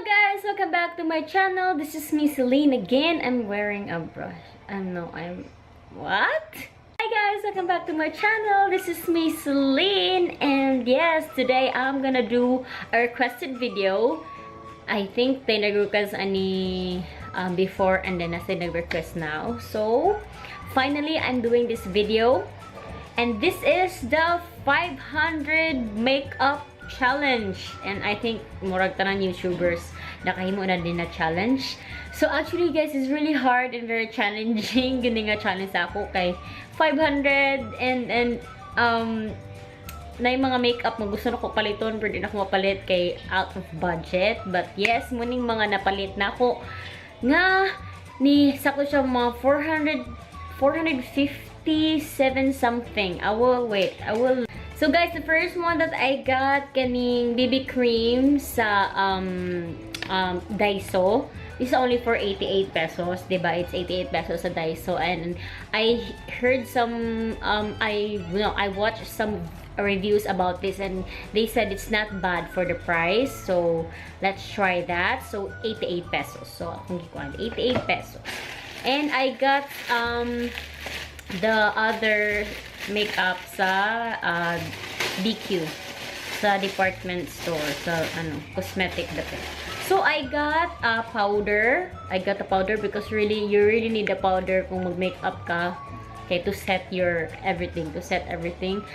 Guys! Welcome back to my channel. This is me, Celine, again. I'm wearing a brush. I'm no, I'm... What? Hi guys! Welcome back to my channel. This is me, Celine. And yes, today I'm gonna do a requested video. I think they nag-request ani before and then I nag-request now. So, finally, I'm doing this video. And this is the 500 makeup challenge. And I think murag tanan YouTubers nakahimo na din na challenge. So actually guys, it's really hard and very challenging gini nga challenge sa ako kay 500 and na yung mga makeup mo gusto na ko paliton pero di na ako mapalit kay out of budget. But yes, muning mga napalit na ako nga ni sakto siya mga 400 457 something. I will wait. I will. So guys, the first one that I got kaning BB cream sa Daiso. This is only for 88 pesos, 'di ba? It's 88 pesos sa Daiso, and I heard some I no, I watched some reviews about this and they said it's not bad for the price. So, let's try that. So, 88 pesos. So, akong gikuan 88 pesos. And I got the other makeup sa DQ, sa department store, sa ano, cosmetic dati. So I got a powder. I got a powder because really you really need a powder kung mag-makeup ka. Okay, to set your everything, to set everything.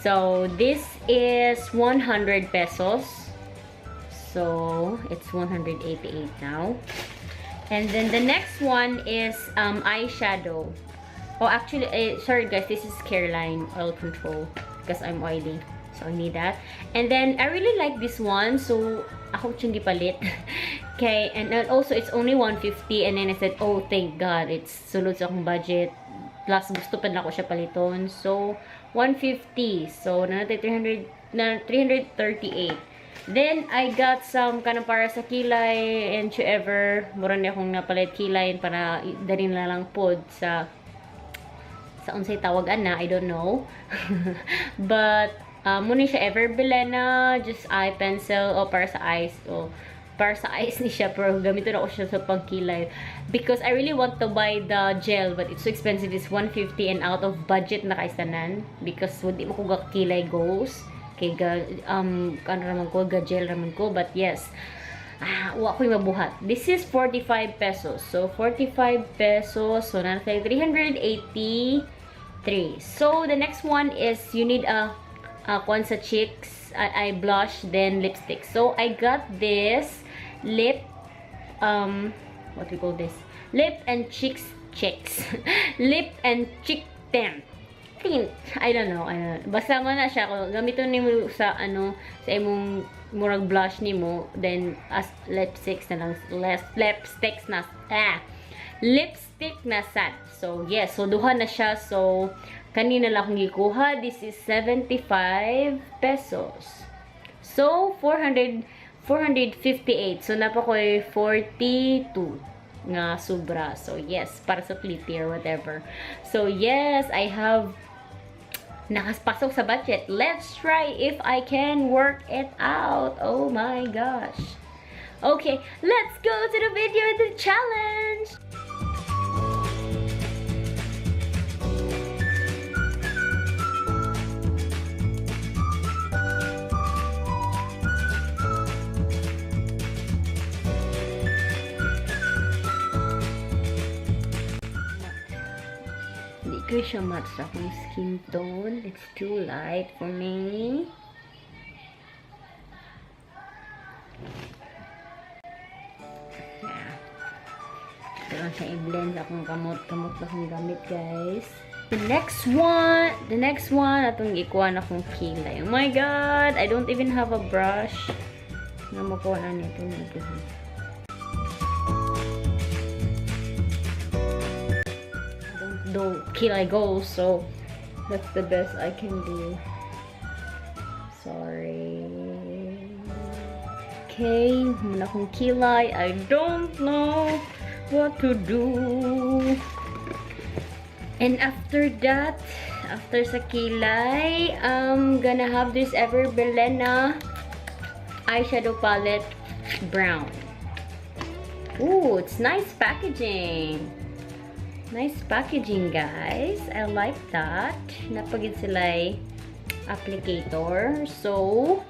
So this is 100 pesos. So it's 188 now. And then the next one is eyeshadow. Oh, actually, sorry guys, this is Careline Oil Control because I'm oily. So, I need that. And then, I really like this one. So, ako siyang gipalit. Okay, and then also, it's only 150. And then I said, "Oh, thank God. It's sulod sa akong budget." Plus, gusto pa na ako siya paliton. So, 150. So, na 300, na 338. Then, I got some kanang para sa kilay and whatever. Mura niya akong napalit kilay para dali na lang pod sa unsay tawag ana, I don't know. But muna siya Ever Bilena, just eye pencil o para sa eyes o para sa eyes ni siya, pero gamiton ako siya sa pangkilay because I really want to buy the gel, but it's so expensive. It's 150 and out of budget na kay tanan because hindi mo ko kilay goals kay ga ano raman ko, ga gel raman ko. But yes, wa ko'y mabuhat. This is 45 pesos. So 45 pesos, so nasa 383. So the next one is you need a kuan sa cheeks, I blush, then lipstick. So I got this lip, what we call this, lip and cheeks lip and cheek tint tint. I don't know. I don't know. Basta mo na siya kung gamiton nimo sa ano, sa imong murag blush nimo, then as lipsticks na lang, less lipsticks na, lipstick na sad. So yes, so duha na siya. So kanina lang akong gikuha. This is 75 pesos. So 400 458. So napa ko'y 42 nga sobra. So yes, para sa pliti or whatever. So yes, I have nakaspasok sa budget. Let's try if I can work it out. Oh my gosh. Okay, let's go to the video, the challenge. Hindi ko siya match sa akong skin tone. It's too light for me. Yeah. Ito lang siya i-blend sa akong kamot. Kamot na akong gamit, guys. The next one, atong ikuha na akong kilay. Oh my God! I don't even have a brush. Nga makuha na nito. Nito. I don't do kilay goals, so that's the best I can do. Sorry. Okay, muna akong kilay. I don't know what to do. And after that, after sa kilay, I'm gonna have this Ever Bilena eyeshadow palette brown. Ooh, it's nice packaging. Nice packaging, guys. I like that. Naa pa gyud sila applicator. So,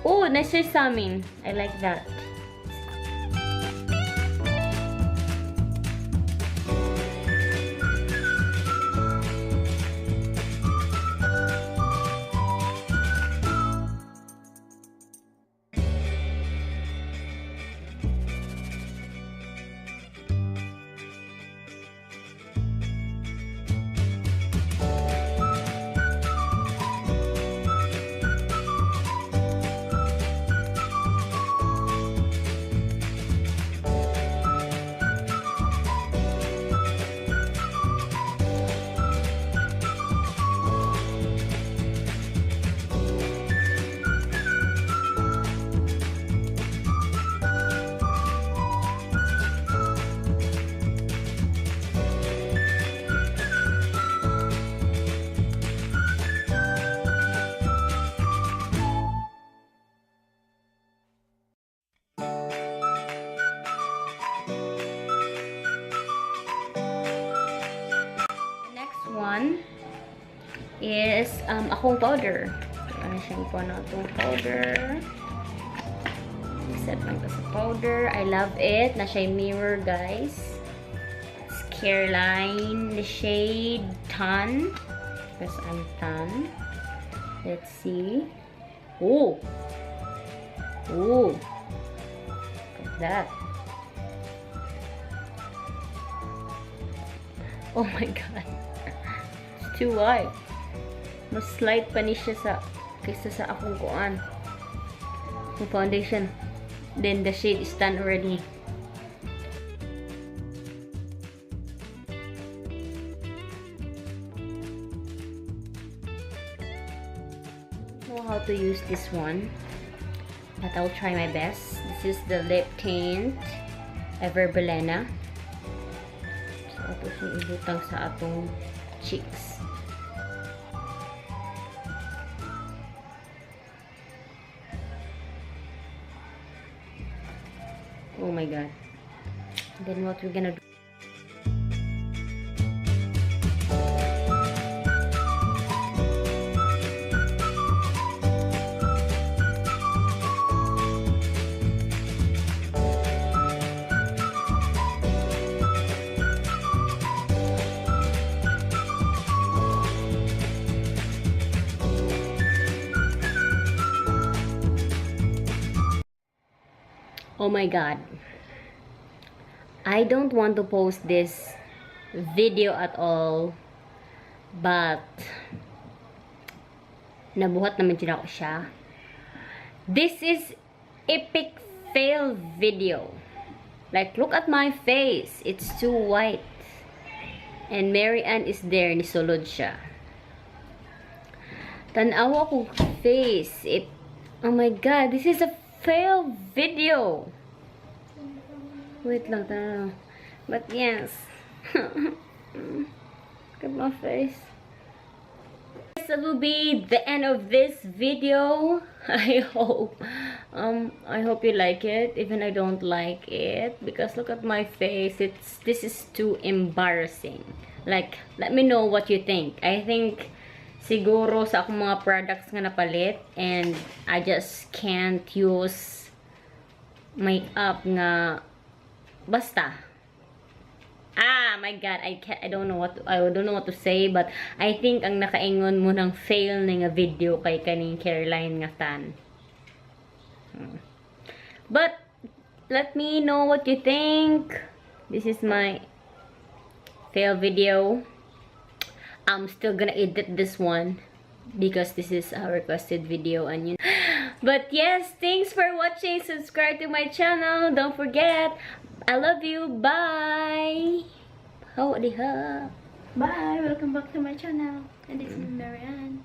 oh, nice sa amin. I like that. One is akong powder. Ano siyang po na itong powder. Set lang to sa powder. I love it. Na siya mirror, guys. It's Careline. The shade Tan. Because I'm tan. Let's see. Oh! Oh! Look at that. Oh my God. Too white. Mas light pa ni siya sa kaysa sa akong kuan. Akong foundation. Then the shade is done already. Don't know how to use this one, but I'll try my best. This is the lip tint Ever Bilena. So ato siyang ibutang sa atong cheeks. Oh my God. Then what we're gonna do? Oh my God. I don't want to post this video at all, but nabuhat naman din ako siya. This is epic fail video. Like, look at my face. It's too white. And Mary Ann is there. Nisulod siya. Tanawa ko face. It, oh my God, this is a fail video. Wait lang, tanaw. But yes. Look at my face. That will be the end of this video. I hope you like it, even I don't like it, because look at my face. This is too embarrassing. Like, let me know what you think. I think siguro sa akong mga products nga napalit, and I just can't use makeup nga basta. Ah, my God, I can't, I don't know what to say, but I think ang nakaingon mo ng fail na nga video kay kaning Careline nga tan. But let me know what you think. This is my fail video. I'm still gonna edit this one because this is a requested video, and you know. But yes, thanks for watching. Subscribe to my channel. Don't forget. I love you. Bye. Howdy ha. Bye. Welcome back to my channel. And this is Marianne.